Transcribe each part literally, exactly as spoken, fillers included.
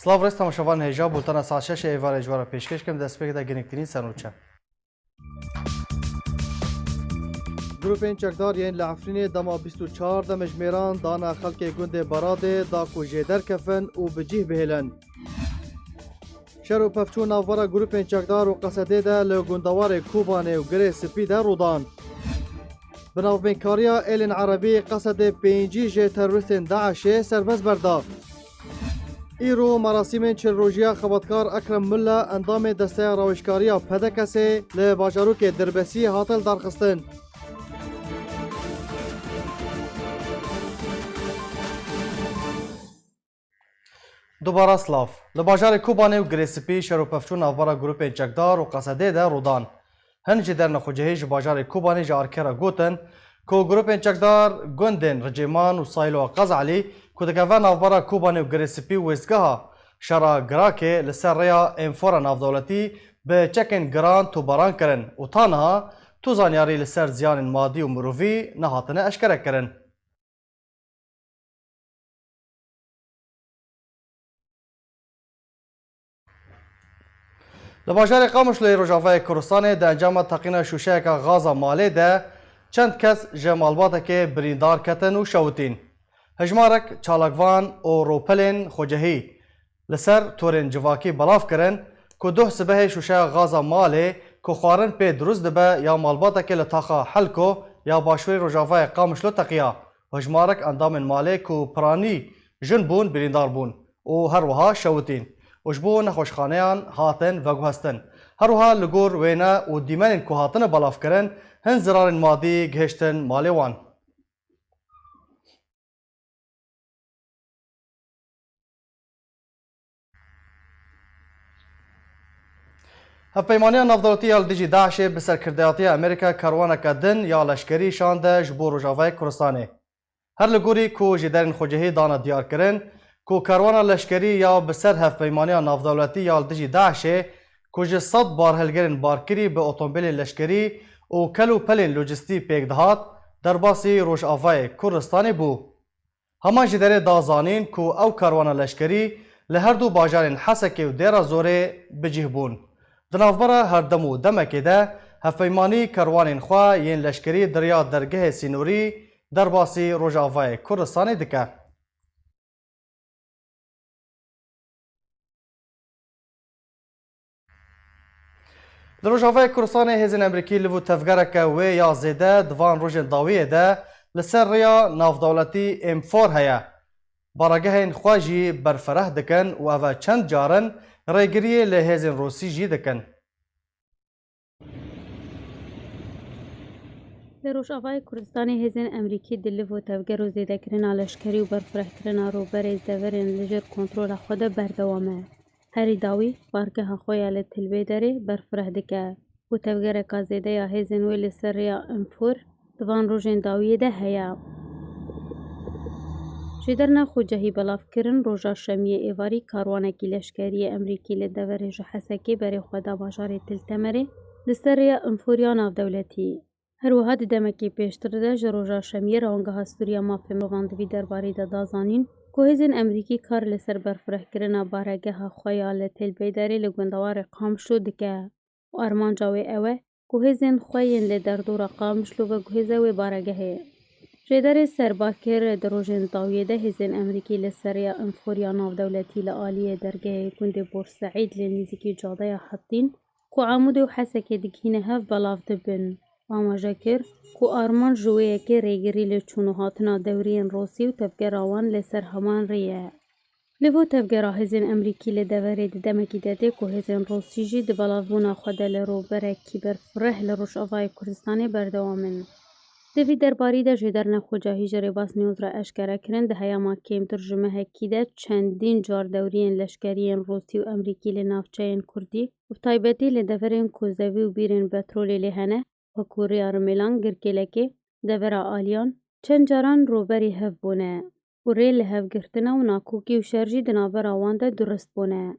Silav rêz temaşevan hêja, bultena saet şeş ê êvarê ji we re pêşkêş kim, destpêk de giringtirîn sernûçe. Grûpên çekdar yên li Efrînê dema bîst û çar demjimêran dane xelkê gundê Beradê da ku jêder kevin û bi cih bihêlin. Şer û pevçûn navbera grûpên çekdar û Qesedê de li gundewarê Kobanê û Girê Spî de rûdan. Bi navbeynkariya êlên Erebî Qesedê pêncî ji terorîstên DAIŞê serbest berda. Îro merasîmên çil rojiya xebatkar Ekrem Milla, endamê Desteya Rawêjkariya P D K S'ê li bajarokê Dirbesî hate lidarxistin. Dubara silav. Li bajarê Kobanê û Girê Spî şer û pevçûn navbera grûpên çekdar û Qesedê de rûdan. Hin jêderên xwecihî ji bajarê Kobanê ji ARKê re gotin ku grûpên çekdar gundên Ricêman û Saylo Qez Elî ku dikeve navbera Kobanê û Girê Spî û wêstgeha şera Girakê li ser rêya Enfora navdewletî bi çekên giran tûbaran kirin û ta niha tu zanyarî li ser ziyanên madî û mirovî nehatine eşkerekirin. Li bajarê Qamişloyê Rojavayê Kurdistanê di encama teqîna şûşeyeka gaza malê de çend kes ji malbatekê birîndar ketin û şewitîn. Hejmarek çalakvan û rûpelên xwecihî li ser torên civakî belav kirin ku doh sibehê şûşeya gaza malê ku xwarin pê dirust dibe ya malbatekê li taxa Helko ya başûrê Rojavayê Qamişlo teqiya. Hejmarek endamên malê ku piranî jin bûn, birîndar bûn û her wiha şewitîn û ji bo nexweşxaneyan hatin veguhestin. Her wiha li gor wêne û dîmenên ku hatine belavkirin, hin zirarên madî gihiştin malê wan. Hevpeymaniya Navdewletî ya li dijî DAIŞê bi serkirdeyatiya Amerîka karwaneke din ya leşkerî şande ji bo Rojavayê Kurdistanê. Her li gorî ku jêderên xwecihî dane diyarkirin ku karwana leşkerî ya bi ser Hevpeymaniya Navdewletî ya li dijî DAIŞê ku ji sed barhilgirên barkirî bi otomobîlên leşkerî û kel û pelên lojistî pêk dihat, derbasî Rojavayê Kurdistanê bû. Hema jêderê da zanîn ku ew karwana leşkerî li her du bajarên Hesekê û Dêra Zorê bi cih bûn. Di navbera her dem û demekê de hevpeymanî kerwanên xwe yên leşkerî di riya dergehê sînorî derbasî Rojavayê Kurdistanê dike. Li Rojavayê Kurdistanê hêzên Amerîkî li vir tevgereke wê ya zêde di van rojên dawiyê de li ser rêya navdewletî M four heye. Baregehên xwe jî berfireh dikin û ev e çend carin rêgiriyê li hêzên Rûsî jî dikin. Li Rojavayê Kurdistanê hêzên Amerîkî di liv û tevger û zêdekirina leşkerî û berfirehkirina rûberê deverên li jêr kontrola xwe de berdewam e. Herî dawî, bargeha xwe ya li Tilbêderê berfireh dike û tevgereka zêde ya hêzên wê li ser rêya Enfûr di van rojên dawiyê de heye. Jêderna xwecihî belav kirin roja şemiyê êvarî karwanekî leşkerî yê Amerîkî li deverê ji Hesekê berê xwe da bajarê Til Temerê li ser rêya Enfûr ya navdewletî. Her wiha di demekî pêştir de ji roja şemiyê Rewangeha Sûriya Mafê Mirovan di vî derbarî de da zanîn ku hêzên Amerîkî kar li ser berfirehkirina baregeha xwe ya li Têl Beyderê li gundewarê Qamişlo dike û armanca wê ew e ku hêzên xwe yên li derdora Qamişlo veguhêze wê baregehê. Jêderê Serbakir di rojên dawiyê de hêzên Amerîkî li ser rêya Enfûriya navdewletî li aliyê dergehê gundê Borseîd li nêzîkî cadeya Hetîn ku Amûdê û Hesekê digihîne hev belav dibin. Amaje kir ku armanc ji wê yekê rêgirî li çûn û hatina dewriyên Rûsî û tevgera wan li ser heman rê ye. Li bo tevgera hêzên Amerîkî li deverê di demekî de tê ku hêzên Rûsî jî di belavbûna xwe de li rûberekî berfireh li Rojavayê Kurdistanê berdewam in. Di vî derbarî de jêder nexwecahî ji Rêbaz News re eşkere kirin, di heyama kêmtir ji mehekî de çendîn car dewriyên leşkerî yên Rûsî û Amerîkî li navçeyên Kurdî û bi taybetî li deverên ku zevî û bîrên petrolê lê hene, wekû rêya Rimêlan, Girkêlekê, devera Aliyan, çend caran rûberî hev bûne û rê li hev girtina û nakokî û şer jî di navbera wan de durist bûne.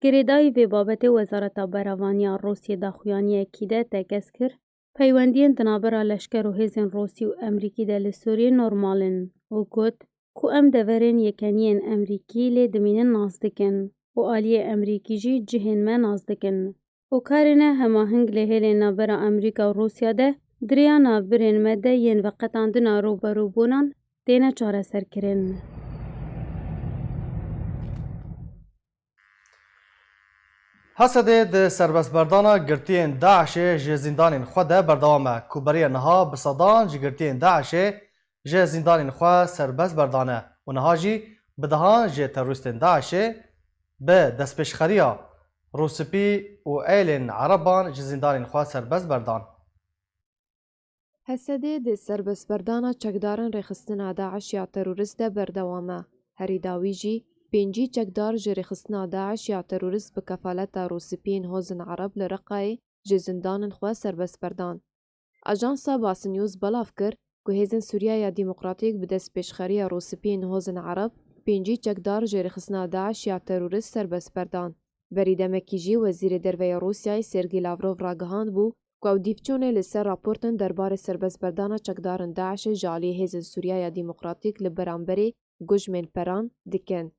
Girêdayî vê babetê Wezareta Berevaniya Rûsiyê daxuyaniyekî de tekez kir, peywendiyên di navbera leşker û hêzên Rûsî û Amerîkî de li Sûriyê normal in û got, ku em deverên yekeniyên Emrîkî lê dimînin nas dikin û aliyê Emrîkî jî cihên me nas dikin û karê ne hemaheng li hêlên navbera Emrîka û Rûsya de di rêya navbirên me de yên veqetandina rûberûbûnan têne çareserkirin. Hesedê di serbestberdana girtiyên DAIŞê ji zîndanên xwe de berdewam e, ku beriya niha bi sedan ji girtiyên DAIŞê ji zîndanên xwe serbest berdane û niha jî bi dehan ji terorîstên DAIŞê bi destpêşxeriya Rûspî û êlên Ereban ji zîndanên xwe serbest berdan. Hesedê di serbestberdana çekdarên rêxistina DAIŞ ya terorîst de berdewam e. Herî dawî jî pêncî çekdar ji rêxistina DAIŞ ya terorîst bi kefaleta Rûspiyên Hozên Ereb li Reqayê ji zindanên xwe serbest berdan. Ajansa Basnews belav kir ku Hêzên Sûriya ya Demokratîk bi destpêşxeriya Rûspiyên Hozên Ereb pêncî çekdar ji rêxistina DAIŞ ya terorîst serbest berdan. Berî demekî jî Wezîrê Derve ya Rûsyayê Sergî Lavrov ragihandbû ku ew dîvçûnê li ser raportên derbarê serbestberdana çekdarên DAIŞê ji aliyê Hêzên Sûriya ya Demokratîk li beramberî gujmên peran dikin.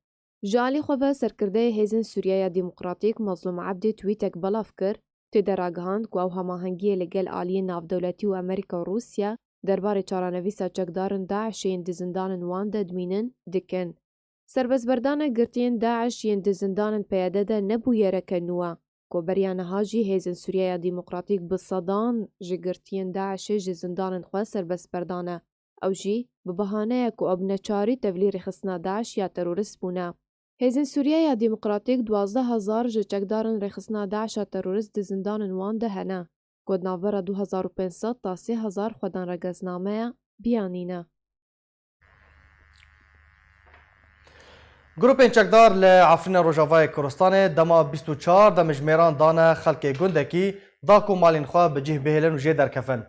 Ji alî xwe ve serkirdeyê Hêzên Sûriya ya Demokratîk Mazlûm Ebdî twîtek belav kir, tê de ragihand ku ew hemahengiyê li gel aliyên navdewletî û Amerîka û Rûsya derbarê çarenivîsa çekdarên DAIŞê yên di zindanên wan de dimînin dikin. Serbestberdana girtiyên DAIŞ yên di zindanên P Y D de ne bûyereke nû e, ku beriya niha jî Hêzên Sûriya ya Demokratîk bi sedan ji girtiyên DAIŞê ji zindanên xwe serbest berdane. Ew jî bi bahaneya ku ew bi neçarî tevlî rêxistina DAIŞ ya terorîst bûne. Hêzên Sûriya ya Demokratîk duwazdeh hezar ji çekdarên rêxistina DAIŞ ya terorîst di zindanên wan de hene, ku di navbera du hezar û pênc sed ta sê hezar xwedan regeznameya biyanî ne. Grûpên çekdar li Efrîna Rojavayê Kurdistanê dema bîst û çar demjimêran dane xelkê gundekî da ku malên xwe bi cih bihêlin û jê derkevin.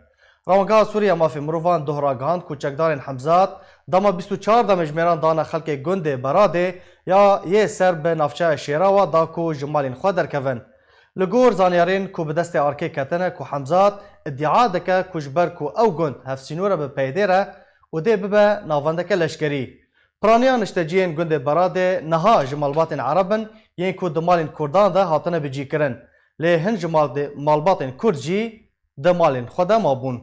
Ramangeha Sûrî ya Mafê Mirovan doh ragihand ku çekdarên Hemzat dema bîst û çar demjimêran dane xelkê gundê Beradê ya yê ser bi navçeya Şêrawa da ku ji malên xwe derkevin. Li gor zanyarên ku bi destê arkê ketine ku Hemzat îdia dike ku ji ber ku ew gund hevsînor e bi P Y D'ê re û dê bibe navendeke leşkerî. Piraniya nişteciyên gundê Beradê niha ji malbatên Ereb in yên ku di malên Kurdan de hatine bicihkirin. Lê hin ji mal-, malbatên Kurd jî di malên xwe de mabûn.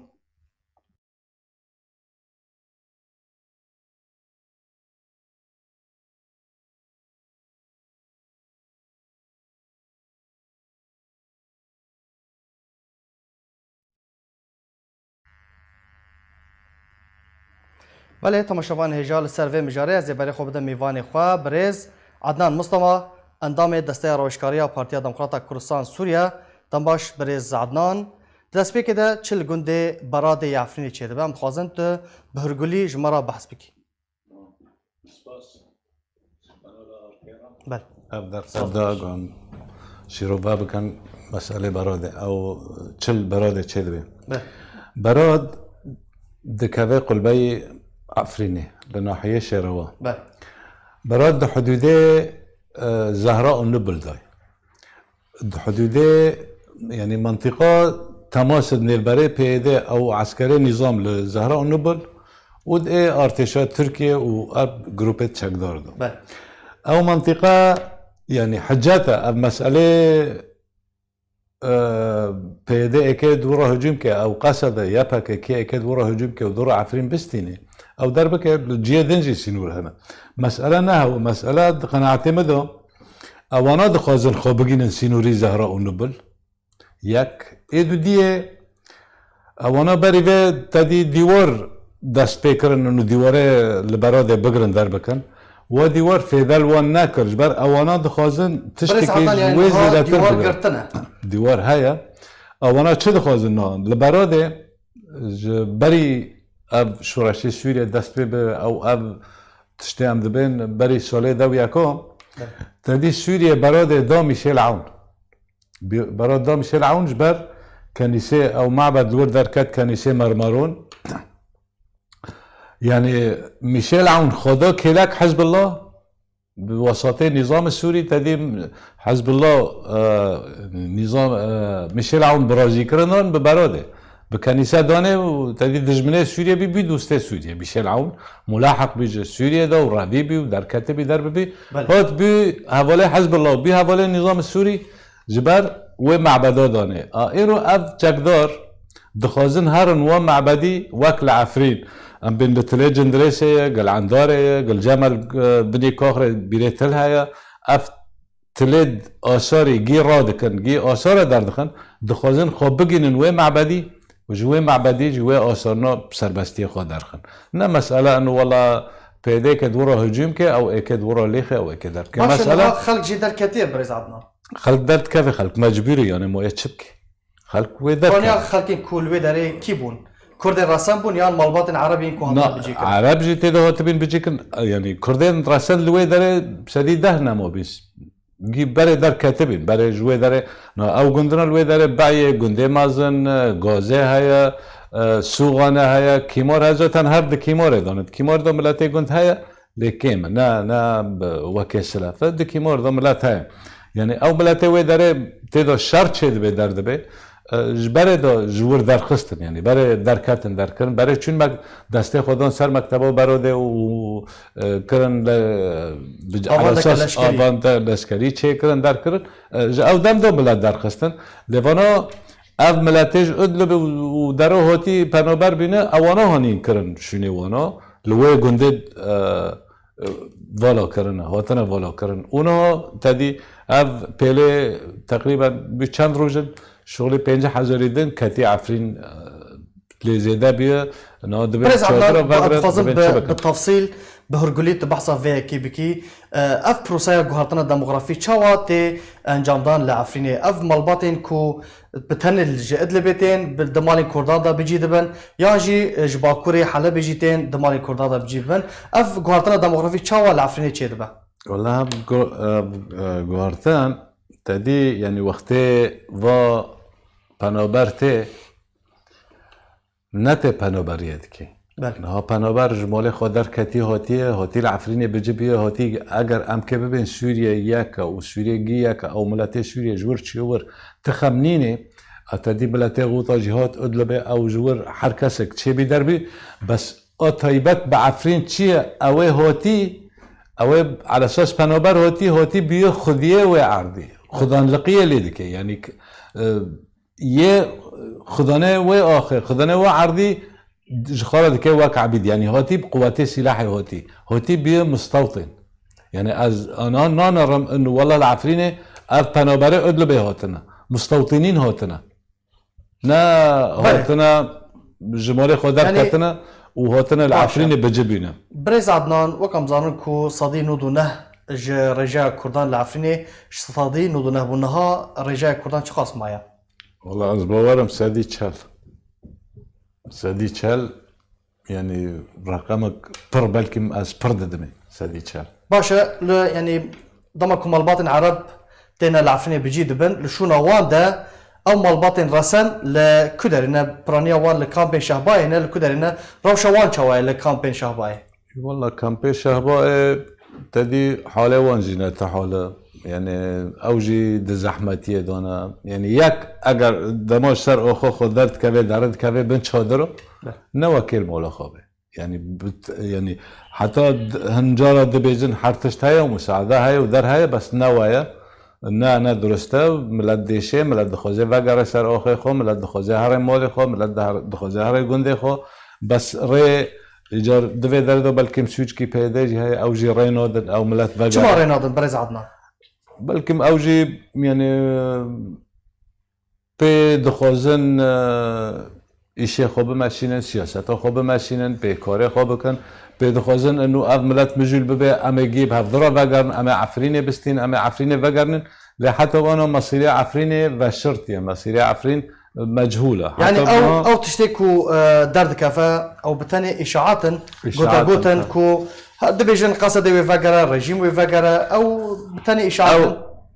Belê, temaşevanên hêja, li ser vê mijarê ez ê berê xwe bidim mêvanê xwe, birêz Adnan Mustafa, endamê Desteya Rawêjkariya Partiya Demokrata Kurdistan Sûriye. Dembaş, birêz Adnan. Di destpêkê de çi li gundê Beradê ya Efrînê çêdibe? Em dixwazin tu bi hûrgulî ji me re behs bikî. Bel. Ev derfet da ku em şîrove bikin meselê Beradê. Ew çi li Beradê çêdibe? Bel. Berad dikeve qulbeyê Efrînê, li nahiyê Şêrewa. Bel. Berad di hudûdê, e, Zehra û Nubil de ye. Di hudûdê, yanî mentiqa temas di nêvberê P Y D û eskerê nîzam li Zehra û Nubil û di ê artêşa Tirkiye û ev grûpê çekdar de. Bel. Ew mentiqa, yanî hicet e, ev meselê, e, P Y D êkê di wir re hicûm ke, ew qesede, Y P G kê êkê di wir re hicûm ke û di wir re Efrîn bistînê. Ew derbike li cihê din jî sînor hene. Mesele ne hew, mesele di qenaetê min de, ewana dixwazin xwe bigînin sînorî Zehra û Nubil. Yek. Ê dudiyê, ewana berî vê tedî dîwar dest pê kirin û dîwarê li Beradê bigirin derbikin. Wa dîwar fêde li wan nekir. Ji ber ewana dixwazin tiştekî ji wê zêdetir bigirin. Dîwar heye. Ewana çi dixwazin niha? Li Beradê ji berî ev şoreşê Sûriyê dest pê bi, ew ev tiştê em dibên berî salê dew yeka, tedî Sûriyê Beradê da Mîşêl Ewn. Bi-, Berad da Mîşêl Ewn ji ber kenîsê ew mebed li wir derket kenîsê Mermeron. Yanî Mîşêl Ewn xwe da kêlek Hizbullah, bi wesatê nîzamê Sûrî tedî Hizbullah, e, nîzam, e, Mîşêl Ewn bi razîkirinan bi Beradê. Bi kenîse danê û te dî dijminê Sûriyê bî, bî dostê Sûriyê, bî şêl ewn, mulaheq bî ji Sûriyê de û revî bî û derketibî derbibî. Belê. Hat bî hevalê Hizbullah û bî hevalê Nîzam Sûrî ji ber wê mebeda danê. A, îro ev çekdar dixwazin herin wan mebedî wek li Efrîn. Em bên li Tilê Cindirêsê ye, gel Endarê ye, gel Cemel, e, binê Kaxrê bîrê Til heye. Ev Tilê asarê gî radikin, gî asara derdixin, dixwazin xwe bigînin wê mebedî û ji wê mebedî, ji wê asarna bi serbestiyê xwe derxin. Ne mesele in wela P Y D ke di wira hicûm ke, ew êke di wira lêxe, ew êke derke. Baş e, Mesele niha xelk jî derketiye, birêz Adnan. Xelk derdikeve, xelk mecbûr e, yani moye çi bike? Xelk wê derkeve. Tanya xelkên ku li wê derê kî bûn? Kurdên resen bûn yan malbatên Ereb yên ku hatin Na, bicî kirin? Ereb jî tê de hatibîn bicî kirin. Yani Kurdên resen li wê derê sedî deh nemabîn. Gî berê derketibîn, berê ji wê derê, na, ew gundina li wê derê Beyê, gundê mezin, Gazê heye, e, Sûxane heye, Kîmor heye, zaten her di Kîmorê de ne. Di Kîmor de miletê gund heye, lê kêm e, ne, ne bi wekê Silef e, di Kîmor de milet heye. Yani ew miletê wê derê tê de şer çê dibe, derdibe. E, ji berê de ji wir derxistin, yani berê derketin, derkirin, berê çûn me destê xwe dan ser mekteba berodê û, e, kirin le, bi Avandeke esas leşkerî. Avande leşkerî çêkirin, derkirin. E, ji ew dem de milet derxistin. Lê vana ev miletê ji Idlibê û, û dero hatî penaber bîne, ewana hanîn kirin şûnê wana. Li wê gundê, e, e, vala kirine, hatine vala kirin. Û niha tedî ev pêlê teqrîben bi çend roj in, şixulî pêncî hezarî din ketî Efrîn, e, lê zêde bûye. Niha dibê Birêz çadira Adnan, vegrin, dixwazim dibê bi, çi bikin? Bi tefsîl, bi hurgulî tu behsa vê yekê bikî. E, ev proseya guhertina demografî çawa tê encamdan li Efrînê? Ev malbatên ku bi tenê ji Idlibê tên, bi, di malên Kurdan de bicî dibin, yan jî, e, ji Bakurê Helebê jî tên, di malên Kurdan de bicî dibin. Ev guhertina demografî çawa li Efrînê çêdibe? Wala ev gu-, ev, e, guhertin te dî, yani wextê va penaber tê, ne tê penaberiyê dikê. Belê. Niha penaber ji malê xwe derketî hatiye, hatî li Efrînê bicî bûye, hatî eger em kê bibên Sûriye yek e û Sûriye gî yek e, ew miletê Sûriye ji wir çûye wir, ti xem nînê, a te dî miletê Xuta jî hat Idlibê, ew ji wir her kesek çêbî derbî, bes a taybet bi Efrîn çi ye? Ew ê hatî, ew ê elesas penaber hatî, hatî bûye xwediyê wê erdî. Xudanliqiyê lê dike, yani k-, e, yê xidane wê axê, xidane wê erdî ji xwe re dike wek ebîd. Yanî hatî bi quwetê sîlahê hatî. Hatî bûye mistewtîn. Yanî ez ana nanerim in wela li Efrînê ev penaberê Idlibê hatine. Mistewtînîn hatine. Ne Belê. Hatine ji malê xwe Yanî derketine û hatine li Baş e. Efrînê bicibîne. Birêz Adnan, wek em zanin ku sedî nod û neh ji rêjeya Kurdan li Efrînê, ji sedî nod û neh bû niha rêjeya Kurdan çiqas maye? Wala ez bawerim sedî çel. Sedî çel, yani reqemek pir, belkî ez pir didimê, sedî çel. Baş e, li, yani dema ku malbatên Ereb têne li Efrînê bi cî dibin, li şûna wan de ew malbatên resen li ku derê ne, piraniya wan li kampên Şehbayê ne, li ku derê ne, rewşa wan çawa ye li kampên Şehbayê? Wala kampê Şehbayê te dî halê wan jî ne ti hal e. Yani ew jî di zehmetiyê de ne. Yani yek eger dema ji ser oxo xwe derdikeve, derin dikeve bin çadir, Be. Ne wekêl mola xwe be. Yani bit-, yani heta d-, hin cara dibêjin her tişt heye û musaade heye û der heye, bes ne we ye. Ne, ne durist e. Milet dêşê, milet dixwaze vegere ser axê xwe, milet dixwaze here malê xwe, milet dihar-, dixwaze here gundê xwe. Bes rê, îcar di vê derê de belkim sûcikî P Y D jî heye, ew jî rê nadin, ew milet vegere. Çima rê nadin, Birêz Adnan? Belkim ew jî, yani, pê dixwazin, e, îşê xwe bimeşînin, siyaseta xwe bimeşînin, pê karê xwe bikin. Pê dixwazin inu ev milet mijûl bibe, em ê gî bi hevdira vegerin, em ê Efrînê bistîn, em ê Efrînê vegerinin. Lê heta vana mesîrê Efrînê veşirtiye, mesîrê Efrîn mechûl e. Yani Heta ew, vana ew tiştê ku, e, derdikeve, ew bi tenê îşaat in, Îşaat in, gotegotin ha. Ku, ha, dibêjin qesedê wê vegere, rejîm wê vegere, ew bi tenê îşaat Ew,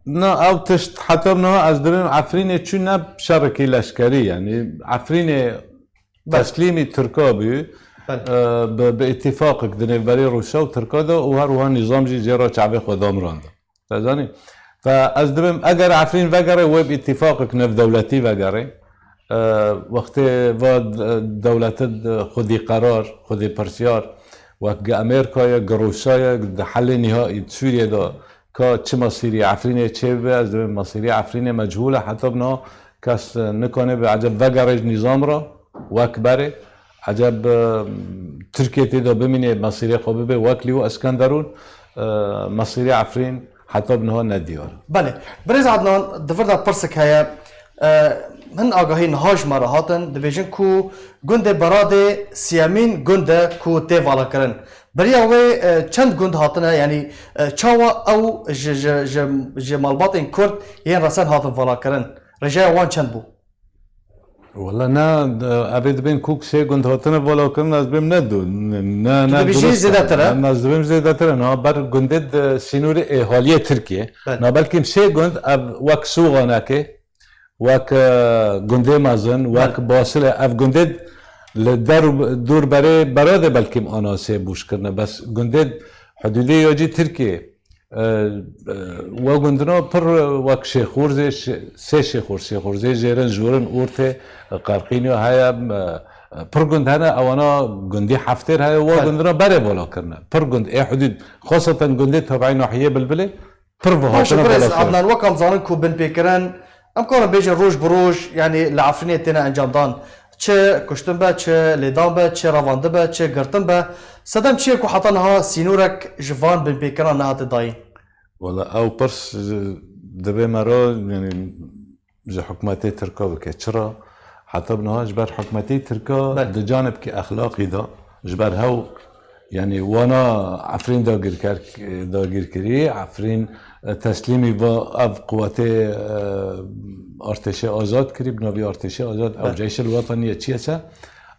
in. Na, ew tişt heta niha ez dibêm Efrînê çû ne şerekî leşkerî, yani Efrînê Belê. Teslîmî Tirka bû, Belê. E, bi, bi îtîfaqek di nêvberî Rûsa û Tirka de û her wiha nîzam jî jê re çavê xwe damirand. Te zanî? Fe ez dibêm eger Efrîn vegere wê bi îtîfaqek navdewletî vegere. E, wextê va de-, dewletin xwedî qerar, xwedî pirsyar, wek gi Amerîka ye, gi Rûsya ye, di helê nîhaî di Sûriyê de ka çi mesîrî Efrînê çêbibe, ez dibêm mesîrî Efrînê mechûl e, heta bi niha kes nikane bi eceb vegere ji nîzam re wek berê. Eceb, e, Tirkiye tê de bimîne, mesîrê xwe bibe wek Lîwo Eskenderûn, e, mesîrê Efrîn heta bi niha nediyar. Belê. Birêz Adnan, di vir de pirsek heye. E, hin agahî niha ji me re hatin, dibêjin ku gundê Beradê siyemîn gund e ku tê valakirin. Beriya wê, e, çend gund hatine, yanî, e, çawa ew ji, ji, ji, ji malbatên Kurd yên resen hatin valakirin? Rêjeya wan çend bû? Wala ne, de-, evê dibên ku sê gund hatine valakirin, ez bêm ne du, ne, ne, Tu ne dibêjî dirust e. Zêdetir e? Ne, ez dibêm zêdetir e. Na ber gundê di sînorê êhaliyê Tirkiye. Belê. Na belkî sê gund ev wek Sûxanekê, wek, e, gundê mezin, wek Belê. Basilê, ev gundê li der û dûr berê Beradê belkî ana sê bûş kirine. Bes gundê hudûdê ya cî Tirkiye. E, e, we gundina pir wek Şêxûrzê, Şê-, sê Şêxûrz, Şêxûrzê Jêrin, Jûrin, Ortê, e, Qerqînyo heye, e, e, pir gund hene, ewana gundî Heftêr heye, we Belê. gundina berê vala kirine. Pir gund ê hudûd, xweseten gundê tabeî nahiyê Bilbilê, pir Baş e, vihatine birêz vala kirine. Adnan, wek em zanin ku binpêkirin, em karin bêjin roj bi roj, yanî li Efrînê têne encamdan. Çi kuştin be, çi lêdan be, çi revandin be, çi girtin be, sedem çi ye ku heta niha sînorek ji van binpêkiran nehate dayîn? Wala ew pirs, e, divê me re, yanî ji hikûmetê Tirka bike. Çira? Heta bi niha ji ber hikûmetê Tirka Belê. di canibkî exlaqî de, ji ber hew Yanî wana Efrîn dagîrker, dagîr kirî, Efrîn, e, teslîmî va ev quwetê, e, artêşê azad kirî, bi navî artêşê azad, ew Be. Ceyşil Wetanî ye, çi ye se,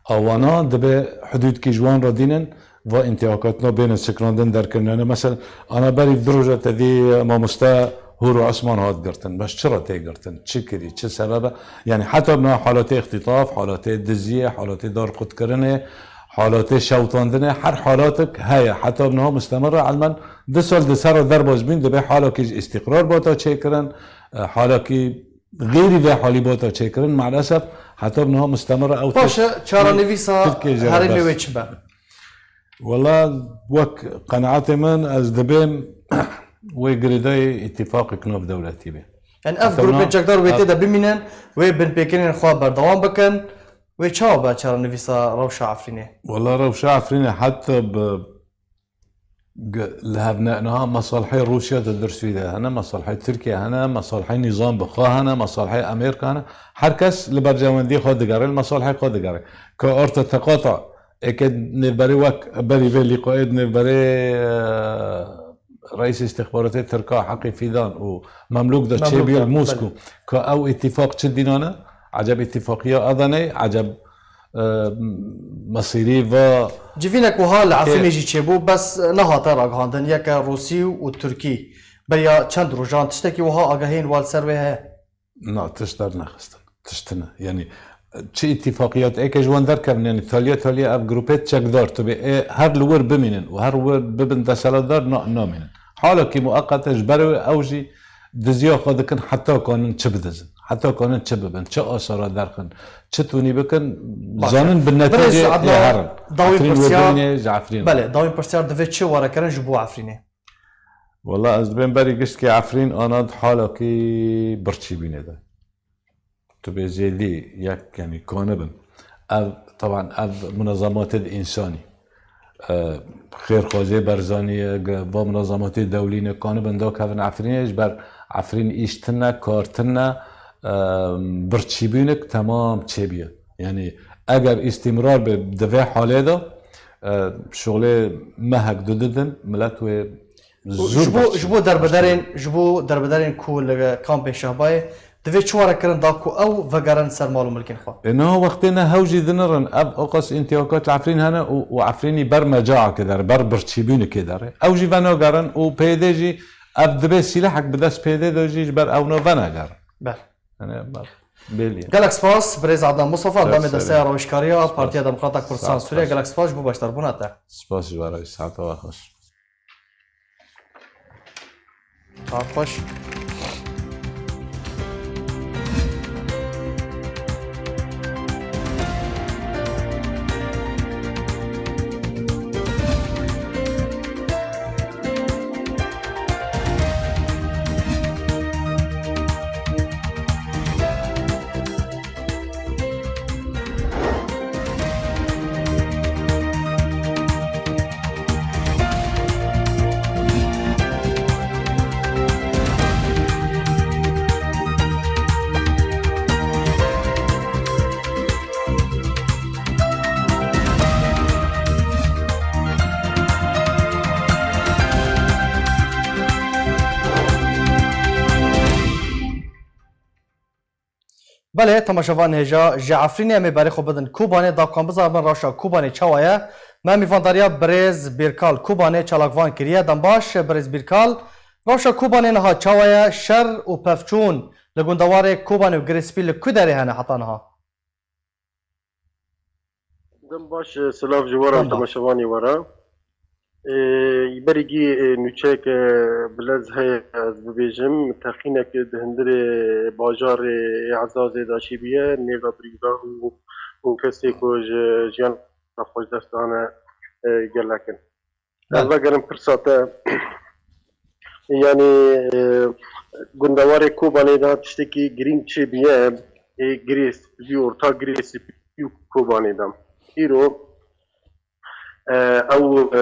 a wana dibe hudûdkî ji wan re dînin, va întîhakatina bêne sikrandin derkirin. Yanî mesela, ana berî du roja te dî mamoste Hûr û Esman hat girtin. Bes çi re tê girtin? Çi kirî? Çi sebeb e? Yanî heta niha halatê îxtîtaf, halatê diziyê, halatê darqutkirinê, halatê şewtandinê, her halatik heye. Heta niha mustemir e, elmen du sal di ser re derbas bîn, dibê halakî ji îstîqrar bata çêkirin, e, halakî xêrî vê halî bata çêkirin. Maalesef heta niha mustemir e, ew Baş e, tişt çarenivîsa Tirkiye jê re herêmê bes. wê çi be? Wela wek qenaetê min, ez dibêm wê girêdayî îtîfaqek navdewletî be. Yanî ev Heta grûpê niha çekdar wê ev tê de bimînin, wê binpêkirinên xwe berdewam bikin, wê çawa be çarenivîsa rewşa Efrînê? Wela rewşa Efrînê heta bi g-, li hev ne, niha mesalihê Rûsya di dir Sûriyê hene, mesalihê Tirkiye hene, mesalihê nîzam bi xwe hene, mesalihê Amerîka hene. Her kes li berjewendiyê xwe digere, li mesalihê xwe digere. Ka orta teqata êkê nêvberê wek berî vê lîqayê di nêvberê, e, reîsê îstixbaratê Tirka Heqî Fîdan û Memlûk de Memlûk çêbûye de, li Moskû, belê. Ka ew îtîfaq çi dînan e? Eceb îtîfaqiya Adanê, eceb, e, mesîrî va Civînek wiha li Efrînê jî çêbû, bes nehate ragihandin, yeke Rûsî û Tirkî. Beriya çend rojan tiştekî wiha agahiyên we li ser wê heye? Na, tişt dernexistin. Tişt tune. Yanî, çi îtîfaqiyat êke ji wan derkevin, yanî taliye taliye ev grûpê çekdar tu bê, ê her li wir bimînin û her wir bibin desthilatdar, na, namînin. Halekî mueqet e, ji ber wê ew jî diziya xwe dikin heta kanin çi bidizin, heta kanin çi bibin, çi asara derxin, çi tûnî bikin, Baş e. zanin bi Birêz netîcê Adnan, ê herin. dawî Efrîn wê pirsyar, bimîne ji Efrîn. Belê, dawî pirsyar divê çi were kirin ji bo Efrînê? Wela ez dibêm berî giştkî Efrîn ana di halekî birçîbûnê de. Tu bê zêdî yek, yanî kanibin. Ev, teban ev munezematê di însanî, e, xêrxwazê Berzanî ye, ge-, va munezematê dewlî ne, kanibin dakevin Efrînê, ji ber Efrîn îş tune, kar tune, e, birçîbûnik temam çêbûye. Yanî eger îstîmrar be di vê halê de, e, şixulê mehek du didin, milet wê Û zûr ji bo, bexşî. ji bo derbederên, ji bo derbederên ku li kampên Şehbayê divê çi were kirin da ku ew vegerin ser mal û milkên xwe? E, niha wextê ne hew jî dinirin, ev oqas întîhakat li Efrîn hene û, û Efrînî ber mecaekê der, ber birçîbûnikê der. Ew jî venagerin û P Y D jî ev dibê sîlehek bi dest P Y D de jî ji ber ew ne venagerin. Ber. Yani, ber, belî ye. Gelek spas, birêz Adnan Mustafa, Çok endamê sağ Desteya olun. Rewişkariya Spas. Partiya Demokrata Kurdistan Sağ ol. Sûriye. Gelek spas ji bo beşdarbûna te. Spas ji we re, saeta we xweş. Saet xweş. Belê, temaşevan hêja ji Efrînê em ê berê xwe bidin Kobanê, da ku em bizanibin rewşa Kobanê çawa ye. Me mîvandariya birêz Bîrkal Kobanê çalakvan kiriye. Dem baş, birêz Bîrkal, rewşa Kobanê niha çawa ye? Şer û pevçûn li gundewarê Kobanê û Girê Spî li ku derê hene heta niha? Dem baş, e, silav ji we re û temaşevanê we re. E, berî gî, e, nûçeyeke, e, bi lez heye, ez bibêjim, teqînek di hundirê bajarê Ezazê de çêbûye, nêva birîndan û, û kesê ku ji jiyana xwe ji dest dane, e, gelek in. Belê. Ez vegerim pirsa te. Yanî, e, gundewarê Kobanê de tiştekî girîng çêbûye, ê girê spî, orta girê spî û Kobanê de. Îro, e, ew, e,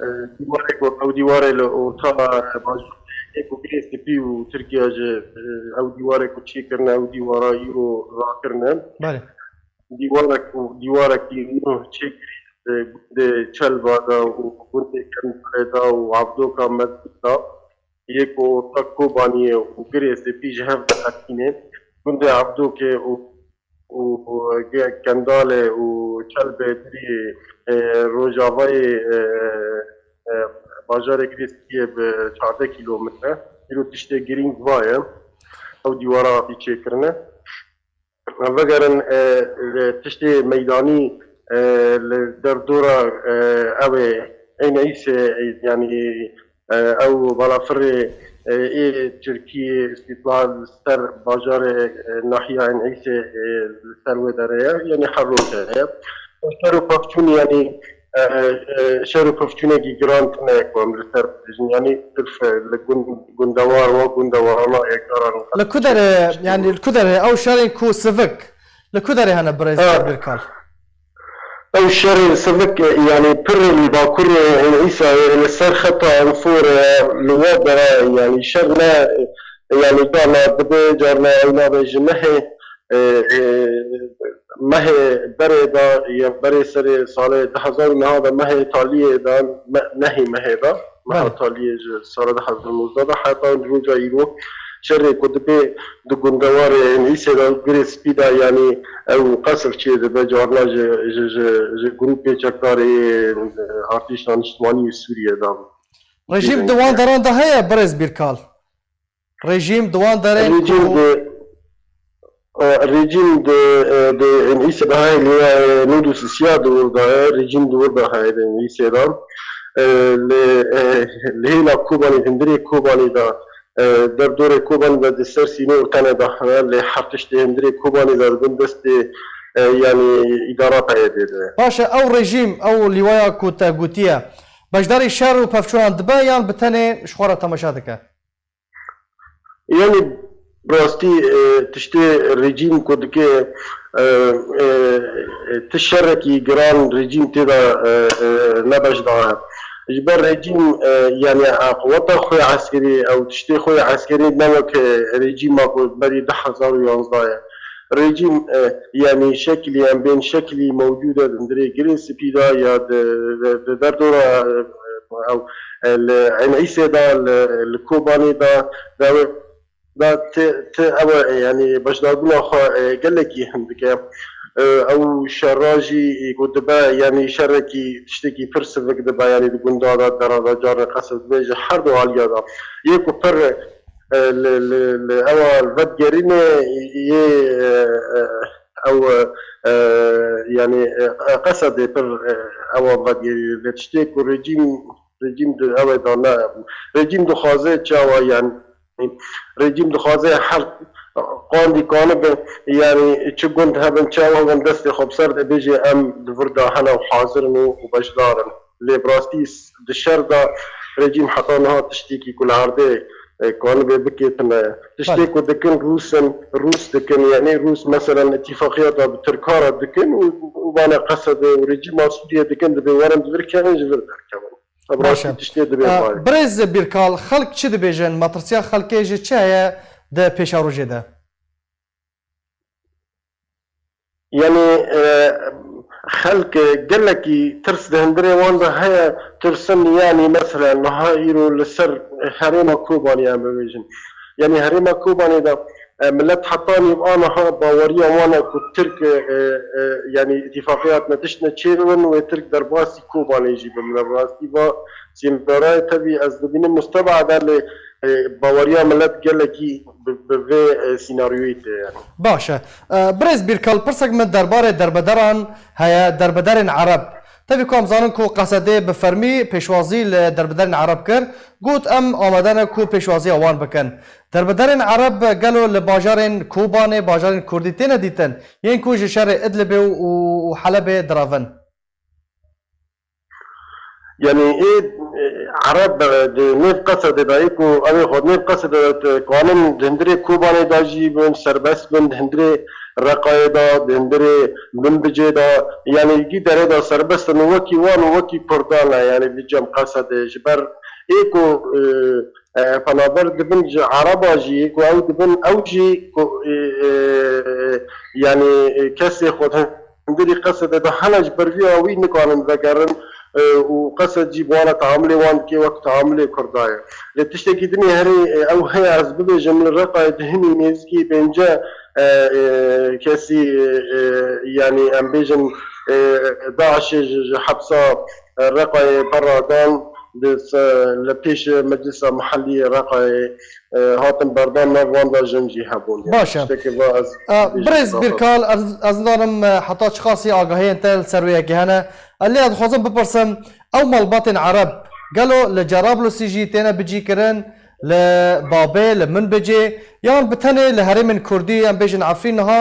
e, dîwarê ku, ew dîwarê li orta, e, bajarê ku girê spî û Tirkiye ji, e, ew dîwarê ku çêkirine, ew dîwara îro rakirine. Belê. Dîwarek, dîwarekî nû çêkirî, e, gundê Çelba de û gundê Kendalê de û Evdoka Mezgît de. Yê ku ortak Kobaniyê û Girê Spî ji hev diqetîne. Gundê Evdokê û, û, û Ge-, Kendalê û Çelbê dirî, e, rojavayê, e, e, bajarê Girê Spî ye bi çardeh kîlometre. Îro tiştê girîng va ye. Ew dîwara hatî çêkirine. Vegerin, e, li tiştê meydanî, e, li derdora, e, ew ê Eyn Îsê, e, yanî, e, ew balafirê, e, ê Tirkiyê, Îstiklal, ser bajarê, e, nahiya Eyn Îsê, e, li ser wê derê ye, yanî her roj heye. Şer û pevçûn, yanî, e, e, şer û pevçûnekî giran tune ku em li ser bibêjin, yanî sirf, e, li gund-, gundewar wa gundewarana êkaran Li ku derê, yanî li ku derê ew şerên ku sivik, li ku derê hene birêz Bîrkal? Ew şerên sivik, e, yanî pir li bakurê Eyn Îsayê, li ser xeta Enfor, e, li we dera, yanî şer ne, e, yanî carna dibe, carna ew nabe ji mehê, e, e, mehê berê de, ya berê serê salê du hezar û neh de, mehê taliyê de, me-, nehê mehê de, meha Belê. taliyê ji sala du hezar û nozdeh de heta roja îro şerê ku dibe di gundewarê Eyn Îsê de, Girê Spî de, yanî ew qesf çê dibe, carna ji, ji, ji, ji grûpê çekdarê Artêşa Niştimanî yê Sûriyê de. Rejîm di wan deran de heye, birêz Bîrkal? Rejîm di wan derên Rejîm ku di, e, rejîm di, e, di Eyn Îsê de heye, lê, e, nod û sisiya di wir de ye, rejîm di wir de heye di Eyn Îsê de. E, li, e, li hêla Kobanê, hundirê Kobanê de, e, derdorê Kobanê de di ser sînor tenê de heye, lê her tiştê hundirê Kobanê de di bin destê, e, yanî îdara P Y D'ê de ye. Baş e, ew rejîm, ew lîwaya ku te gotiye, beşdarî şer û pevçûnan dibe yan bi tenê ji xwe re temaşe dike? Yanî, bi rastî, e, tiştê rejîm ku dike, e, e, e, ti şerekî giran rejîm tê de, e, e, ne beşdar e. Ji ber rejîm, e, yanî, e, quweta xwe ya eskerî, ew tiştê xwe ya eskerî ne wek, e, rejîma ku berî du hezar û yanzdeh ye. Rejîm, e, yanî şekilî, em bên şekilî mewcûd e di hundirê Girê Spî de ya di, di, di derdora, e, ew, e, li Eyn Îsê de, li, li Kobanê de, de ew, de ti, ti ew, e, yanî beşdarbûna xwe, e, gelekî hindik e. E, ew şera jî, e, ku dibe, yanî şerekî, tiştekî pir sivik dibe, yanî di gunda de, dera de, carna qesf dibe ji her du aliya de. Yê ku pir, e, li, li, li ewa li vedigerîne yê, e, e, ew, e, yanî, e, qesedê pir, e, ewa vedigerîne. Vê tiştê ku rejîm, rejîm di ew ê de ne. Rejîm dixwaze çawa, yanî, rejîm dixwaze her qandî kanibe, yanî çi gund hebin, çi ew hebin, destê xwe bi ser de bêje, em di vir de hene û hazir in û, û beşdar in. Lê bi rastî s-, di şer de rejîm heta niha tiştekî ku li erdê, e, kanibe bike tune. Tiştê Belê. ku dikin Rûs in, Rûs dikin, yanî Rûs meselen îtîfaqiyeta bi Tirka re dikin û, û bane qesede û rejîma Sûriyê dikin, dibê werin di vir kevin, ji vir derkevin. Bi Baş rastî e. tiştê dibê E, vay. Birêz Bîrkal, xelk çi dibêjin? Metirsiya xelkê ji çi heye di pêşerojê de? Yanî, e, xelk, e, gelekî tirs di hundirê wan de heye, tirsin, yanî, meselen, niha îro li ser herêma Kobanê em bibêjin. Yanî, herêma Kobanê de, E, millet hetanî aniha baweriya wan e ku Tirk, e, e, e, yanî îtîfaqê hatine tiştine çêbibin, wê Tirk derbasî Kobanê jî bibin. Rastî va sînaryoyê tevî ez dibînim mustebade lê, e, baweriya millet gelekî bi, bi vê, e, sînaryoyê tê yani. Baş e. E, birêz Bîrkal, pirsek min derbarê derbederan heye, derbederên Ereb. Tevî ku em zanin ku Qesedê bi fermî pêşwazî li derbederên Ereb kir, got, em amade ne ku pêşwaziya wan bikin. Derbederên Ereb gelo li bajarên Kobanê, bajarên Kurdî têne dîtin, yên ku ji şerê Idlibê û, û, û Helebê direvin? Yanî ê, e, Ereb, e, di nêv Qesedê de, ê ku ew ê xwe di nêv Qesedê de, e, kanin di hundirê Kobanê de jî bin, serbest bin, di hundirê Reqayê de, di hundirê Minbicê de, yanî gî derê de serbest in û wekî wan û wekî Kurdan e, yanî di cem Qesedê. Ji ber ê ku, e, e, penaber dibin ji Ereba jî, ku ew dibin, ew jî ku, e, e, yanî, e, kesê xwe di hundirî Qesedê de hene, ji ber vî ya wî nikarin vegerin, e, û Qesed jî bi wan re teamulê wan dike wek teamulê Kurda ye. Lê tiştekî din ê herî, e, ew heye, ez bibêjim, li Reqayê di hinî nêzîkî pênce, e, e, kesî, e, e, yanî em bêjin, e, DAIŞê ji, ji hepsa, e, Reqayê berra dan, di se-, li pêş Meclisa Mihellî yê Reqayê, e, hatin berdan, nav wan de jin jî hebûn. Baş e. Tiştekî va ez E, bêjim Birêz Bîrkal, ez, ez nizanim, e, heta çiqasî agahiyên te li ser wê yekê hene. E, lê ez dixwazim bipirsim, ew malbatên Ereb gelo li Cerablusî jî têne bicîkirin, li Babê, li Minbicê, yan bi tenê li herêmên Kurdî, em bêjin Efrîn niha,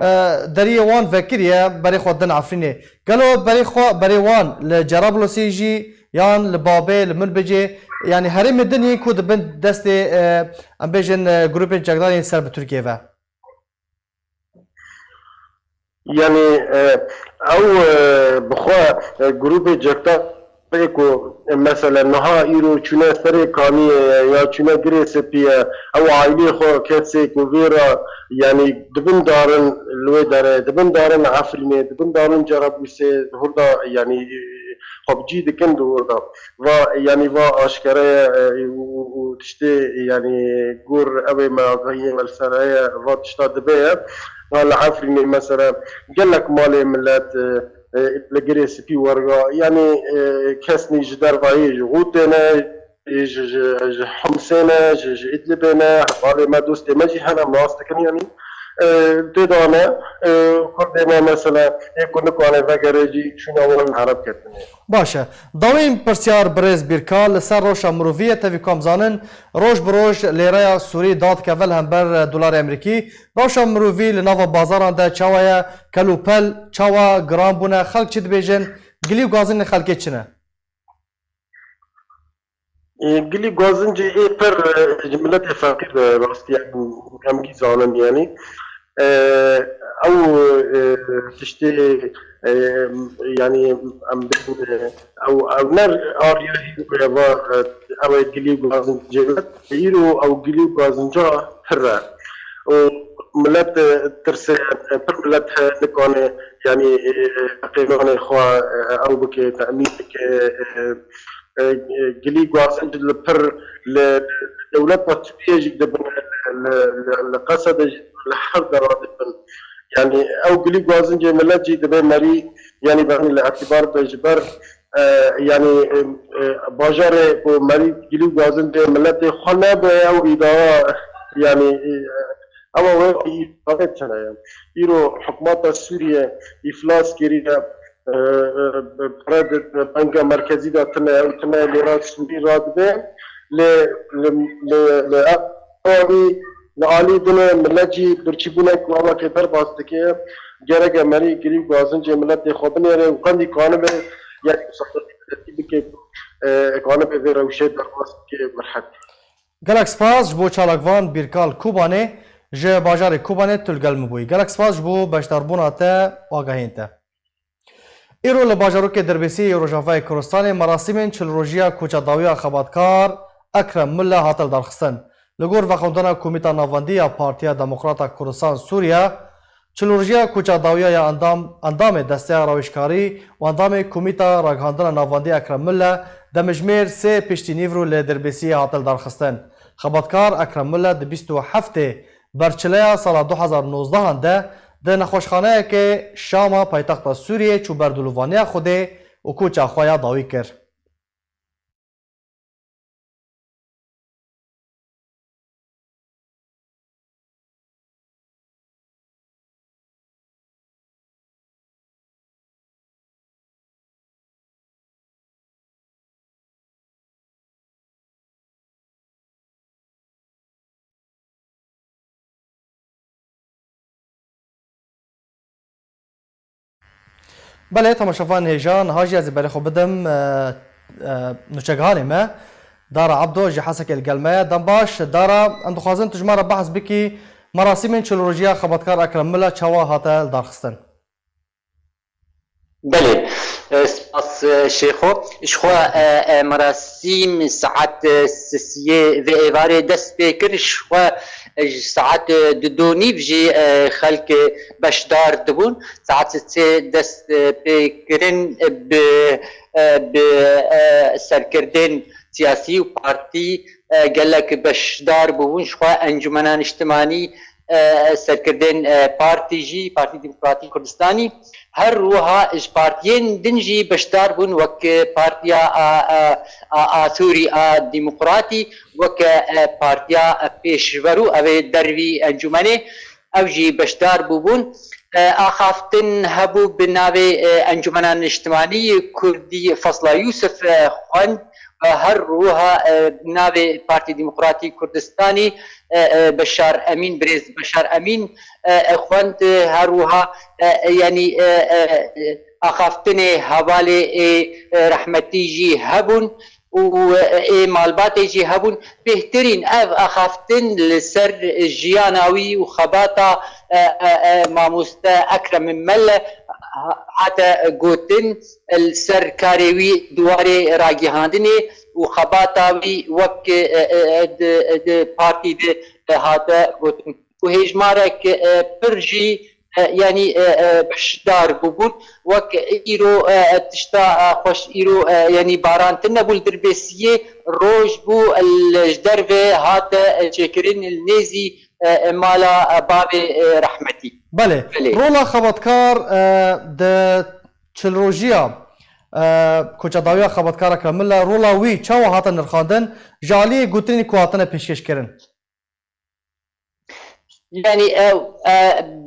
e, deriyê wan vekiriye, berê xwe din Efrînê. Gelo berê xwe, berê wan li Cerablusî jî, yan li Babê, li Minbicê, yanî herêmê din yên ku di bin destê, e, em bêjin, e, grûpên çekdar yên ser bi Tirkiyê ve? Yanî, e, ew, e, bi xwe, e, grûpê çekdar ê ku, e, mesela niha îro çûne serê kaniyê ye ya çûne girê spî ye, ew aîlê xwe kesê ku vê re, yanî dibin darin li wê derê, dibin darin Efrînê, dibin darin Cerablusê, hurda, yanî, e, xwe bi cî dikin di hurda. Va, yanî va aşkere ye, e, û, û, û tiştê, yanî gor ew ê me agahiyê me li ser heye, va tişta dibe ye. Va li Efrînê mesela gelek malê millet, e, e, li girê spî werga, yanî, e, kesnî ji dervayê ji Xûtê ne, e, ji, ji, ji Homsê ne, ji, ji Idlibê ne, hevalê me, dostê me jî hene, nas dikin, yanî, e, tê de ne, e, Kurdê me mesela, ê ku nikane vegere jî çûna wan Ereb ketine. Baş e. Dawîn pirsyar birêz Bîrkal li ser rewşa mirovî ye, tevî ku em zanin, roj bi roj lêreya Sûrî dadikeve li hember dolarê Amerîkî. Rewşa mirovî li nava bazaran de çawa ye? Kel û pel çawa giran bûne? Xelk çi dibêjin? Gilî û gazinên xelkê çi ne? E, gilî gazincê ê pir, e, ji miletê feqîr de rastî em, em gî zanin, yanî. E, ew, e, tiştê, e, yanî em bêjin, e, ew, ew ne ariya hîro ye va, e, ew ê gilî û gazincê be. Îro ew gilî û gazinca pir e. Û milet, e, tirse, e, pir milet heye nikane, yanî, e, e, qênanê xwe, e, ew bike, temîn bike, e, e, e, gilî û gazinc li pir li dewleta Tirkiyê jî dibin, li, li, li Qesedê jî li her dera dibin. Yanî ew gilî û gazincê milet jî dibe merî, yanî benî li îtibar be ji ber, e, yanî, e, e, bajarê ku merî gilî û gazincê miletê xwe nebe ew îdara, yanî, e, ew wê îdare tune ye. Îro hikûmeta Sûriye îflas kiriye, e, e, pere di banka merkezî de tune, ew tune lêra Sûrî radibe. Lê li, li, li, li alî din e, milet jî birçîbûnek wawakê derbas dike. Gerek e merî gilî û gazincê miletê xwe binêre û qendî kanibe, yanî misaxetî bike, e, kanibe vê rewşê derbas bike bi rehetî. Gelek spas ji bo çalakvan Bîrkal Kobanê ji bajarê Kobanê tu li gel min bûyî. Gelek spas ji bo beşdarbûna te û agahiyên te. Îro li bajarokê Dirbêsiyê yê Rojavayê Kurdistanê merasîmên çil rojiya Koça Dawiya xebatkar Ekrem Mille hate lidarxistin. Li gor vexwendina Komîta Navendî ya Partiya Demokrata Kurdistan Sûriye, çil rojiya Koça Dawiya ya endam, endamê Desteya Rawêjkarî û endamê Komîta Ragihandina Navendî Ekrem Mille demijmêr sê piştî nîvro li Dirbêsiyê hate lidarxistin. Xebatkar Ekrem Mille di bîst û heftê Berçileya sala du hezar û nozdehan de di nexweşxaneyekê Şama paytexta Sûriyê çû ber dilûvaniya Xwedê û koça xwe ya dawî kir. Belê, temaşevan hêja, niha jî ez ê berê xwe bidim, e, e, nûçegihanê me. Dara Ebdo ji Hesekê li gel me ye. Dem baş, Dara, em dixwazin tu ji me re behs bikî, merasîmên çil rojiya xebatkar Ekrem Mila çawa hate lidarxistin? Belê. E, spas, e, Şêxo. Ji xwe, e, e, merasîm saet, e, sisiyê vê êvarê dest pê kir. Ji xwe, e, ji saet, e, du do nîv jî, e, xelk, e, beşdar dibûn. Saet sê dest, e, pê kirin, e, bi, e, bi, e, serkirdên siyasî û partî, e, gelek beşdar bûbûn. Ji xwe Encûmena Niştimanî, e, serkirdên, e, partî jî, Partî Demokratîk Kurdistanî, her wiha ji partiyên din jî beşdar bûn, wek Partiya a, a, a, a Sûrî a Demokratî, wek, e, partiya pêşverû, ev ê dervî encûmenê, ew jî beşdar bûbûn. E, axaftin hebû bi navê, e, Encûmena Niştimanî Kurdî Fasla Yûsif, e, xwend. E, her wiha, e, navê Partî Demokratî Kurdistanî, e, e, Beşar Emîn, birêz Beşar Emîn, e, e, xwend, e, her wiha, e, e, yanî, e, e, e, axaftinê hevalê ê, e, rehmetî jî hebûn û, e, ê malbatê jî hebûn. Bêhtirîn ev axaftin li ser jiyana wî û xebata, e, e, e, mamoste Ekrem Melle ha-, hate gotin, li ser karê wî di warê ragihandinê û xebata wî wek, e, e, e, di, di partî de, e, hate gotin. Û hêjmarek, e, pir jî, e, yanî, e, e, beşdar bûbûn. Wek îro, e, e, tişta, e, xweş îro, e, yanî baran tune bû li Dirbêsiyê, roj bû, e, li ji derve hate, e, çêkirin li nêzî, e, e, mala, e, bavê, e, rehmetî. Belê. Belê. Rola xebatkar, e, di çil rojiya, e, koçadawiya xebatkar Ekrem Milla, rola wî çawa hate nirxandin, ji aliyê gotinên ku hatine pêşkêş kirin? Yani, e, e,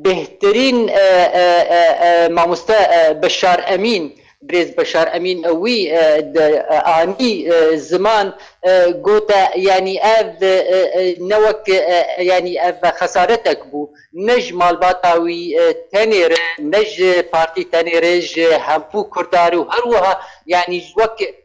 bêhtirîn, e, e, e, e, mamoste, e, Beşar Emîn, birêz Beşar Emîn, e, wî, e, de, e, anî, e, ziman, e, gote, yani ev, e, e, ne wek, e, yani ev xesaretek bû, ne ji malbata wî, e, tenê re, ne ji partî tenê re, ji hemû Kurdan û her wiha, yani ji wek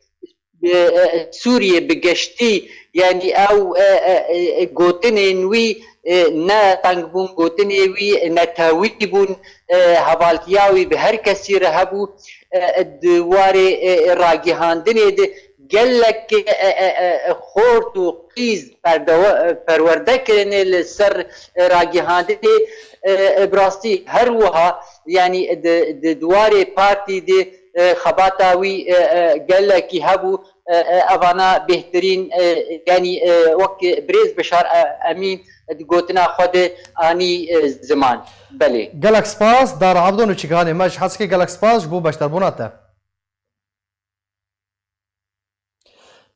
e, e, Sûriyê bi geştî, yanî ew, e, e, e, gotinên wî, e, ne teng bûn, gotinê wî netewî bûn, e, hevaltiya wî bi her kesî re hebû, e, e, di warê, e, e, ragihandinê de gelek, e, e, e, e, xort û qîz perdewe-, e, perwerde kirine li ser, e, ragihandinê, e, e, bi rastî her wiha, yanî di, di, di warê partî de, e, xebata wî, e, e, gelekî hebû, e, e, evana bêhtirîn, e, yanî, e, wek birêz Bişar, e, Emîn di gotina xwe de anî, e, ziman. Belê. Gelek spas, Dara Abdo, nûçîganê me ji Hesekê, gelek spas ji bo beşdarbûna te.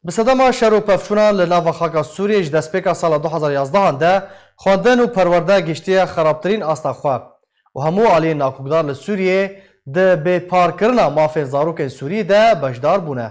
Bi sedema şer û pevçûna li nava xaka Sûriyê ji destpêka sala du hezar yazdehan de xwendin û perwerde gihiştiye xerabtirîn asta xwe û hemû aliyên nakokdar li Sûriyê di bêparkirina mafên zarokên Sûrî de beşdar bûne.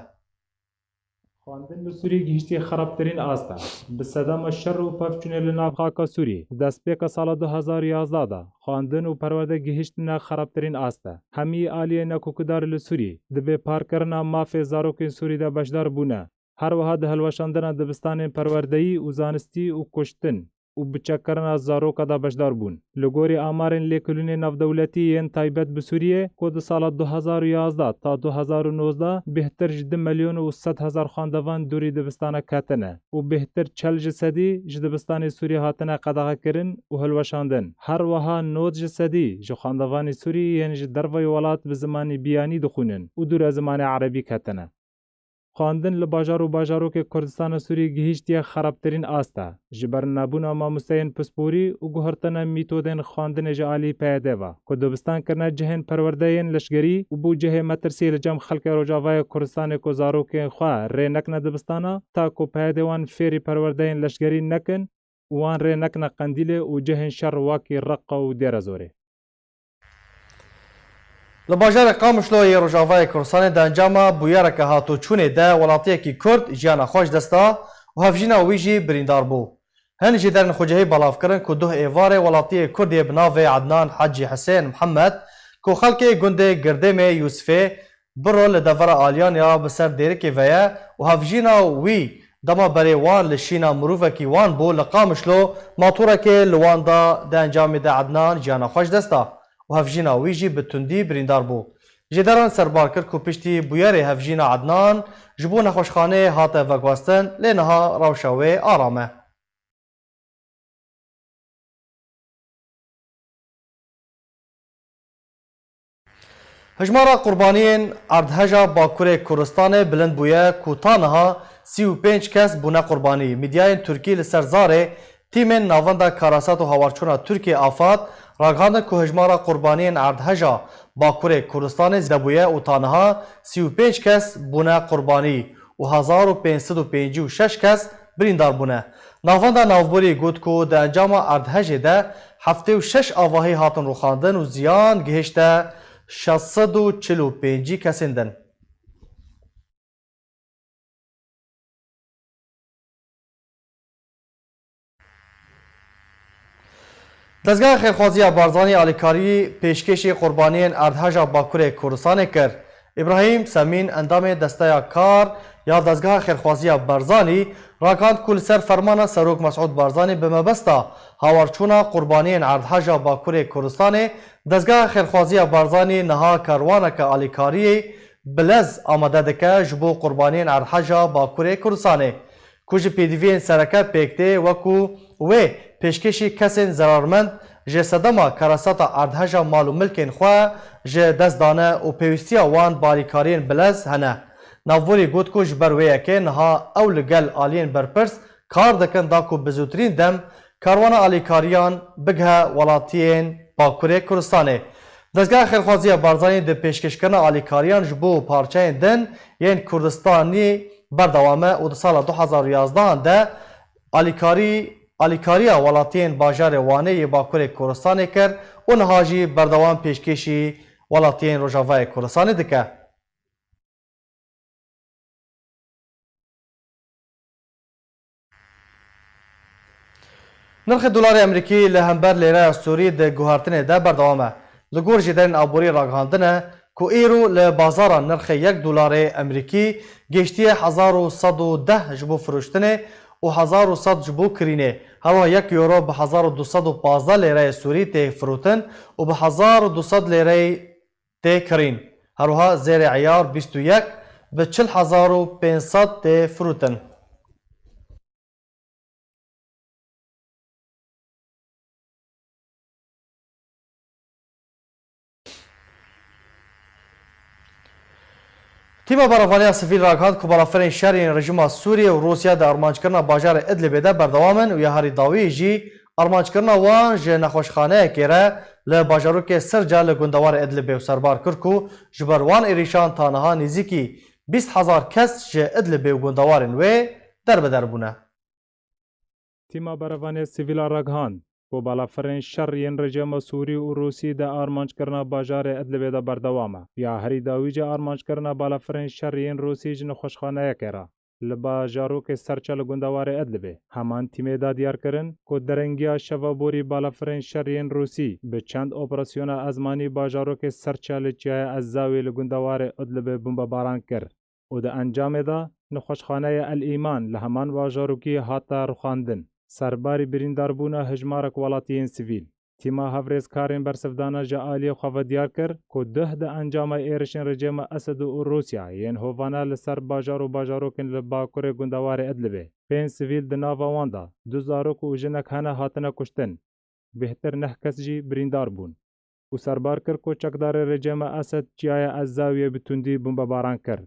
Xwendin li Sûriyê gihiştiye xerabtirîn asta. Bi sedema şer û pevçûnê li nav xaka Sûriyê, destpêka sala du hezar û yazdeh de, xwendin û perwerde gihiştine xerabtirîn asta. Hemî aliyê nekokidar li Sûriyê di bêparkirina mafê zarokên Sûrî de beşdar bûne. Her wiha di hilweşandina dibistanên perwerdeyî û zanistî û kuştin û biçekkirina zaroka de beşdar bûn. Li gorî amarên lêkolînên navdewletî yên taybet bi Sûriyê, ku di sala du hezar û yazdeh ta du hezar û nozdeh bêhtir ji du milyon û sed hezar xwendevan dûrî dibistana ketine û bêhtir çel ji sedî ji dibistanê Sûrî hatine qedexekirin û hilweşandin. Her wiha nod ji sedî ji xwendevanê Sûrî yên ji derveyî welat bi zimanê biyanî dixwînin û dûre zimanê erebî ketine. Xwendin li bajar û bajarokê Kurdistana Sûrî gihîştiye xerabtirîn asta. Ji ber nebûna mamosteyên pisporî û guhertina mîtodên xwendinê ji alî P Y D ve, ku dibistan kirine cihên perwerdeyên leşgerî û bû cihê metirsî li cem xelkê Rojavayê Kurdistanê ku zarokên xwe rê nekine dibistana, ta ku P Y D wan fêrî perwerdeyên leşgerî nekin û wan rê nekine Qendîlê û cihên şer wekî Reqa û Dêrezorê. Li bajarê Qamişlo yê Rojavayê Kurdistanê di encama bûyereke hatûçûnê de welatiyekî Kurd jiyana xwe ji dest da û hevjîna wî jî birîndar bû. Hin jêderên xwecihî belav kirin ku duh êvarê welatiyê Kurdê bi navê Ednan Hecî Hisên Mihemed, ku xelkê gundê Girdêmê Yûsifê, Biro li devera Aliyaniya bi ser Dêrikê ve ye û hevjîna wî dema berê wan li şîna mirovekî wan bû li Qamişlo, matorekê li wan da, di encamê de Ednan jiyana xwe ji dest da û hevjîna wî jî bi tundî birîndar bû. Jêderan serbar kir ku piştî bûyerê hevjîna Ednan ji bo nexweşxaneyê hate veguhestin, lê niha rewşa wê aram e. Hijmara qurbaniyên erdheja Bakurê Kurdistanê bilind bûye ku ta niha sî û pênc kes bûne qurbanî. Mîdyayên Tirkî li ser zarê tîmên Navenda Karasat û Hawarçûna Tirkiyê, AFAD, ragihandin ku hijmara qurbaniyên erdheja Bakurê Kurdistanê zêde bûye û ta niha sî û pênc kes bûne qurbanî û hezar û pênc sed û pêncî û şeş kes birîndar bûne. Navenda navborî got ku di encama erdhejê de heftê û şeş avahî hatin rûxandin û ziyan gihişte şeş sed û çil û pêncî kesên din. Dezgeha Xêrxwaziya Barzanî alîkarî pêşkêşî qurbaniyên erdheja Bakurê Kurdistanê kir. Îbrahîm Semîn, endamê Desteya Kar ya Dezgeha Xêrxwaziya Barzanî, ragihand ku li ser fermana Serok Mesûd Barzanî bi mebesta hawarçûna qurbaniyên erdheja Bakurê Kurdistanê, Dezgeha Xêrxwaziya Barzanî niha karwaneke alîkariyê bi lez amade dike ji bo qurbaniyên erdheja Bakurê Kurdistanê, ku ji pêdiviyên sereke pêk tê, wekû wê pêşkêşî kesên zerarmend ji sedema karesata erdheja mal û milkên xwe ji dest dane û pêwîstiya wan bi alîkariyên bilez hene. Navborî got ku ji ber wê yekê niha ew li gel aliyên berpirs kar dikin da ku bi zûtirîn dem karwana alîkariyan bigihe welatiyên Bakurê Kurdistanê. Dezgeha Xêrxwaziya Barzanî di pêşkêşkirina alîkariyan ji bo parçeyên din yên Kurdistanî berdewam e û di sala du hezar û yazdehan de alîkarî, alîkariya welatiyên bajarê Wanê yê Bakurê Kurdistanê kir û niha jî berdewam pêşkêşî welatiyên Rojavayê Kurdistanê dike. Nirxê dolarê Amerîkî li hember lêreya Sûrî di guhertinê de berdewam e. Li gor jêderên aborî ragihandine ku îro li bazaran nirxê yek dolarê Amerîkî gêştiye hezar û sed û deh ji bo firoştinê û hezar û sed ji bo kirînê. Herwiha yek euro bi hezar û du sed û pazdeh lêreyê Sûrî tê firotin û bi hezar û du sed lêreyê tê kirîn. Herwiha zêrê eyar bîst û yek bi çil hezar û pênc sed tê firotin. Tîma Berevaniya Sivîl ragihand ku balafirên şer yên rejîma Sûriyê û Rûsya di armanckirina bajarê Idlibê de berdewam in û ya herî dawî jî armanckirina wan ji nexweşxaneyekê re li bajarokê Sirca li gundewarê Idlibê û serbar kir ku ji ber wan êrîşan ta niha nêzîkî bîst hezar kes ji Idlibê û gundewarên wê derbeder bûne. Tîma Berevanê Sivîl a ragihand ku balafirên şer yên rejîma Sûrî û Rûsî di armanckirina bajarê Idlibê de berdewam e. Ya herî dawî jî armanckirina balafirên şer yên Rûsî ji nexweşxaneyekê re li bajarokê Serçe li gundewarê Idlibê. Heman tîmê da diyar kirin ku derengiya şeva borî balafirên şer yên Rûsî bi çend operasyona ezmanî bajarokê Serçe li çiyaya Ezzawî li gundewarê Idlibê bombebaran kir û di encamê de nexweşxaneya El Îman li heman bajarokî hate rûxandin. Serbarî birîndarbûna hejmarek welatiyên sivîl. Tîma hevrêzkarên bersivdana ji aliyê xwe ve diyar kir ku duh di encama êrişên rejîma Esed û Rûsya yên hovane li ser bajar û bajarokên li bakurê gundewarê Idlibê, pênc sivîl di nava wan de, du zarok û jinek hene hatine kuştin. Bêhtir neh kes jî birîndar bûn û serbar kir ku çekdarê rejîma Esed çiyaya Ezzawiyê bi tundî bombebaran kir.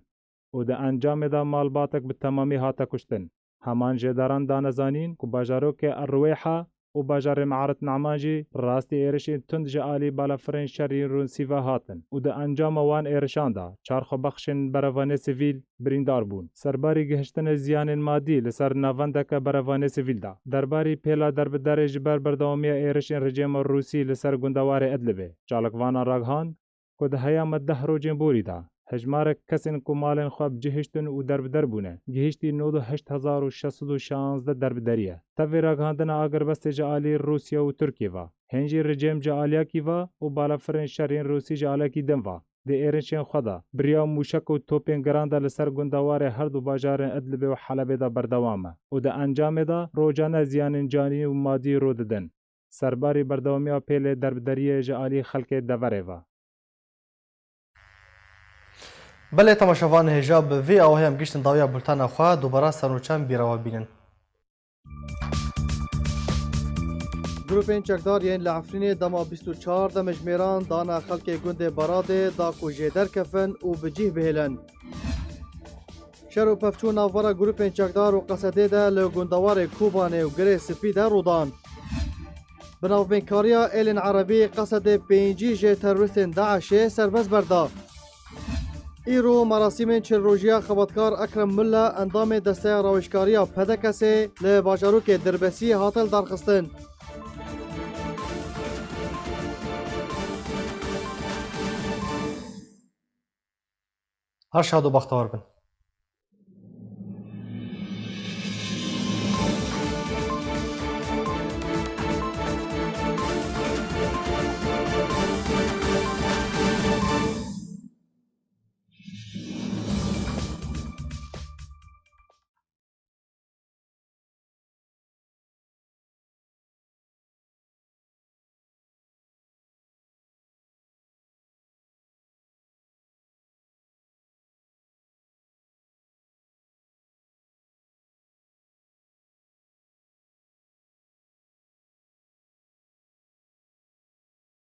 û di encamê de malbatek bi temamî hate kuştin. Heman jêdaran dane zanîn ku bajarokê Erwêha û bajarê Me'arit Ne'man jî rastî êrişên tund ji alî balafirên şerî Rûsî ve hatin û di encama wan êrişan de çar xwebexşên berevanê sivîl birîndar bûn. Serbarî gihiştinê ziyanên madî li ser navendeke berevanê sivîl de. Derbarî pêla derbiderê ji ber berdewamiya êrişên rejîma Rûsî li ser gundewarê Idlibê, çalakvanan ragihand ku di heyama deh rojên borî de hejmarek kesên ku malên xwe bi cih hiştin û derbider bûne, gihiştî nod û heşt hezar û şeş sed û şazdeh derbiderî ye. Tevî ragihandina agirbestê ji alî Rûsya û Tirkiyê ve, hên jî rejîm ji aliyakî ve û balafirên şerîn Rûsî ji aliyakî din ve, di êrişên xwe de bi riya mûşek û topên giran de li ser gundewarê her du bajarên Idlibê û Helebê de berdewam e û di encamê de rojane ziyanên canî û madî rû didin. Serbarî berdewamiya pêlê derbideriyê ji alî xelkê deverê ve. Belê temaşevan, hêja bi vî awahî em gihiştin dawiya bultena xwe, dubara sernûçan bîra we bînin. Grûpên çekdar yên li Efrînê dema bîst û çar demjimêran dane xelkê gundê Beradê da ku jê derkevin û bi cih bihêlin. Şer û pevçûn navbera grûpên çekdar û Qesedê de li gundewarê Kobanê û Girê Spî de rûdan. Bi navbeynkariya êlên erebî Qesedê pêncî ji terorîstên DAIŞê serbest berda. Îro merasîmên çil rojiya xebatkar Ekrem Milla, endamê Desteya Rawêjkariya P D K S'ê li bajarokê Dirbesî hate lidarxistin. Her şad û bextewar bin.